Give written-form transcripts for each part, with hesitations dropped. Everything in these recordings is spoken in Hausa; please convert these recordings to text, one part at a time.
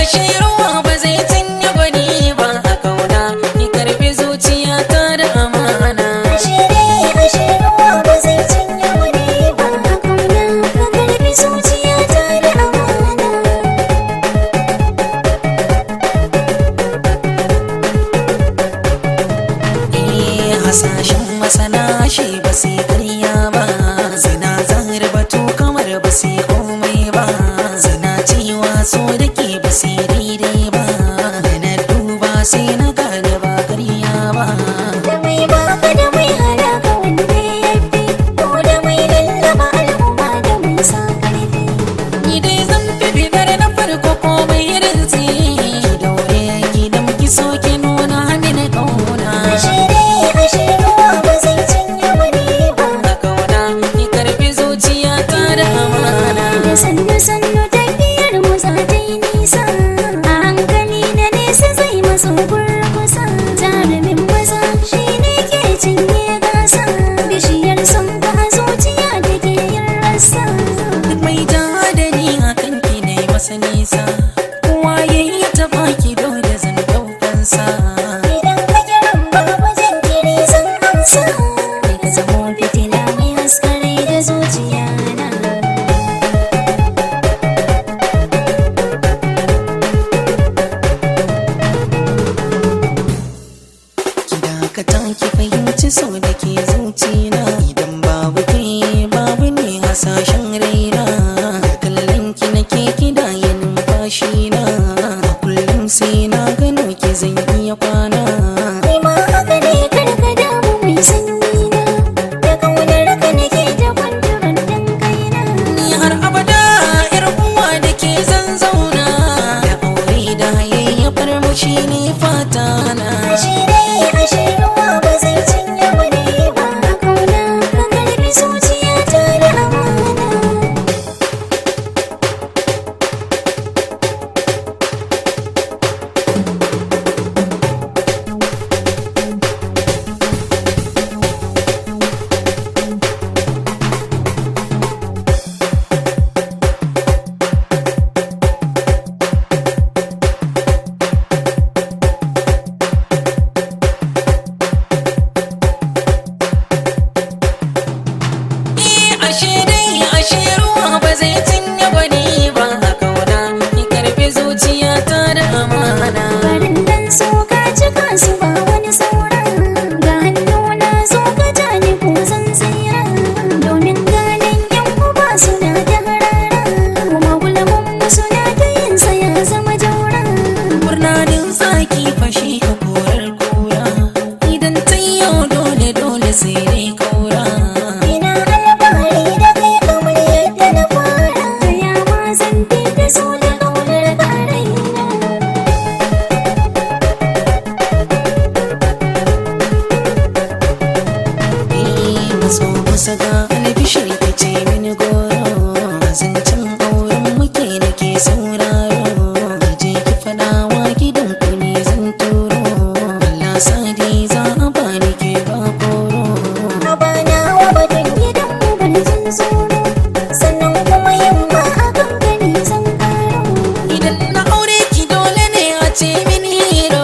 Ashe ruwa ba zai cinye gwani ba, a kauna ki karbi zuciya ta da amana. Ashe dai ashe ruwa ba zai cinye wani ba, a kauna ka karbi zuciya ta da amana. Eh, hasashen masana shi ba sai karya ba, suna zahir batu kamar ba sai komai ba, suna cewa so da ke ba sai daidai ba, da na duba sai na gane ba karya ba. Da mai baka da mai halaka wanda ya fi, ko da mai lallaba al'umma da mai sa karfi. Ni dai zan fi bidar na farko komai rinsi, ki daure ki da muki so ki nuna mini kauna. Ashe dai ashe ruwa ba zai cinye wani ba. A kauna ki karbi zuciya ta da amana. Da sannu sannu tafiyar mu za ta yi nisa, a hankali na nesa zai maso gurgusa. Jarumin maza shi ne ke cinye gasa, bishiyar son ka a zuciya da ke yin rassa. Duk mai ja da ni a kan ki ne masa nisa, kowa ya yi ta baki dole zan ɗaukansa. Idan ka kiran babu jinkiri zan amsa, kai ka zamo fitila mai haskare da zuciya na. Ki dakata ki fahimci so da ke zucina, idan babu ke babu ne hasashen raina. Da kallon ki nake kidaye numfashi na, a kullum sai na gano ki zan iya kwana. Ni ma haka ne kar ka damu mai sanyi na, da kaunar ka nake ta kwantaran dan kaina. Ni har abada yar uwa da ke zan zauna, da aure da hayayyafar mu shine fata na. Ashe dai ashe ruwa ba zai cinye wani ba, a kauna ka karbi zuciya ta da amana. Ashe dai ashe ruwa ba zai cinye gwani ba, a kauna ki karbi zuciya ta da amana. Farin dan so ka cika su ba wani saura, ga hannu na zo ka ja ni ko zan tsira, domin ganin yan uba suna ta harara, kuma gulamun mu suna ta yin sa ya zama jaura. Murnanin zaki fashi ka korar kura, idan ta yau dole dole sai dai kaura. Ina alfahari da kai kamar yadda na fara, ta ya ma zan fi da so da ƙaunar ka a raina. Eh, matso kusa ga albishir ki ce mini goro, zancen auren muke nake sauraro. Je ki faɗawa gidan ku ne zan turo, Allah sadi za a bani ke ba koro. A bana wa batun gidan mu ban jin tsoro, sannan kuma yamma a kan gani zan karo. Idan na aure ki dole ne a ce mini hero,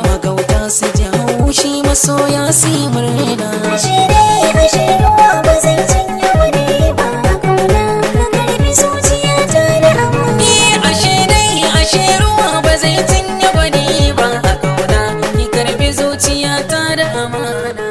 magauta su ji haushi masoya su yi murna. Ashe dai ashe ruwa ba zai cinye wani ba, a kauna ka karbi zuciya ta da amana. Eh, ashe dai ashe ruwa ba zai cinye gwani ba, a kauna ki karbi zuciya ta da amana.